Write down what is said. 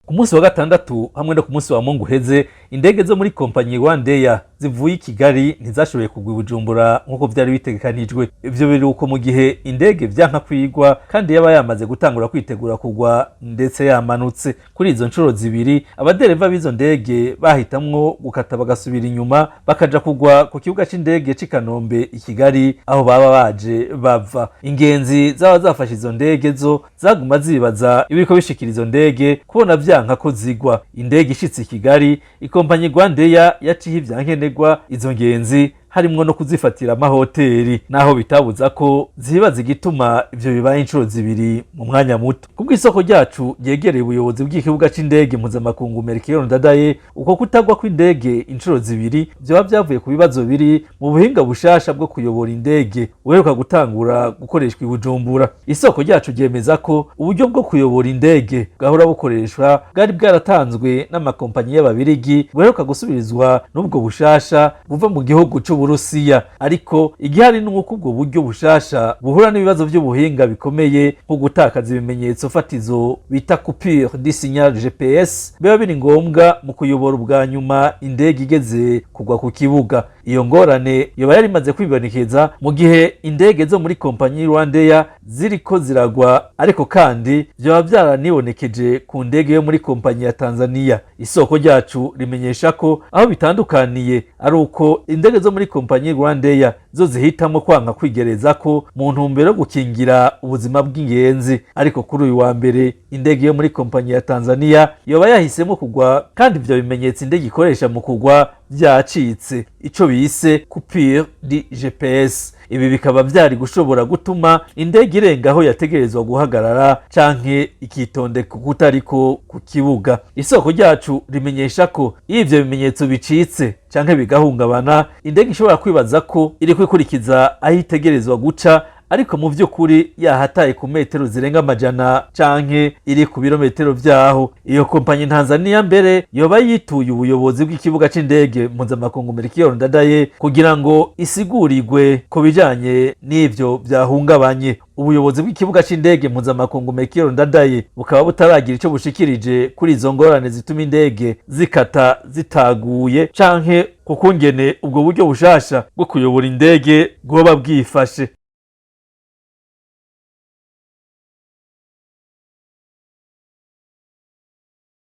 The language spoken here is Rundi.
Ku munsi wa gatandatu hamwe no ku munsi wa Mungu uheze, indege zo muri kompanyi Rwandair zivuye i Kigali ntizashoboye kugwa i Bujumbura nk'uko vyari bitegekanijwe. Ivyo biruko mu gihe indege vyanka kwigwa kandi yaba yamaze gutangura kwitegura kugwa, ndetse yamanutse. Kuri izo nshuro zibiri, abadereva b'izo ndege bahitamwo gukata bagasubira inyuma, bakaja kugwa ku kibuga c'indege c'i Kanombe i Kigali, aho baba baje bava. Ingenzi zaba zafashe izo ndege zo zaguma zibaza ibiriko bishikira izo ndege, kubona vyanka ko zigwa. Indege ishitse i Kigali, ikompanyi Rwandair yaciye ivyankenerwa izo ngenzi, harimwo no kuzifatira amahoteli, naho bitabuza ko zibaza igituma ivyo bibaye inshuro zibiri mu mwanya muto. Kubw'isoko ryacu ryegereye ubuyobozi bw'ikibuga c'indege mpuzamakungu Melchior Ndadaye, uko kutagwa kw'indege inshuro zibiri vyoba vyavuye ku bibazo biri mu buhinga bushasha bwo kuyobora indege buheruka gutangura gukoreshwa i Bujumbura. Isoko ryacu ryemeza ko uburyo bwo kuyobora indege bwahora bukoreshwa bwari bwaratanzwe n'amakompanyi y'Ababirigi buheruka gusubirizwa n'ubwo bushasha buva mu gihugu c'Uburusiya. Ariko igihari ni uko ubwo buryo bushasha buhura n'ibibazo by'ubuhinga bikomeye, nko gutakaza ibimenyetso fatizo bita coupure du signal GPS, biba biri ngombwa mu kuyobora ubwa nyuma indege igeze kugwa ku kibuga. Iyo ngorane yoba yari imaze kwibonekeza mu gihe indege zo muri kompanyi Rwandair ziriko ziragwa, ariko kandi vyoba vyaranibonekeje ku ndege yo muri kompanyi ya Tanzania. Isoko ryacu rimenyesha ko aho bitandukaniye ari uko indege zo muri kompanyi Rwandair zo zihitamo kwanka kwigereza ko mu ntumbero yo gukingira ubuzima bw'ingenzi. Ariko kuri uyu wa mbere, indege yo muri kompanyi ya Tanzania yoba yahisemo kugwa kandi ivyo bimenyetso indege ikoresha mu kugwa byacitse, ico bise coupure du GPS. Ibi bikaba vyari gushobora gutuma indege irenga aho yategerezwa guhagarara canke ikitondeka kutariko ku kibuga. Isoko ryacu rimenyesha ko iyo ivyo bimenyetso bicitse canke bigahungabana, indege ishobora kwibaza ko iriko ikurikiza aho itegerezwa guca, ariko mu vy'ukuri yahataye ku metero zirenga 100 canke iri ku birometero vyaho. Iyo kompanyi Tanzania mbere yoba yituye ubuyobozi bw'ikibuga c'indege mpuzamakungu Melchior Ndadaye kugira ngo isigurirwe ku bijanye n'ivyo vyahungabanye. Ubuyobozi bw'ikibuga c'indege mpuzamakungu Melchior Ndadaye bukaba butaragira ico bushikirije kuri izo ngorane zituma indege zikata zitaguye, canke kukungene ubwo buryo bushasha bwo kuyobora indege bwoba bwifashe.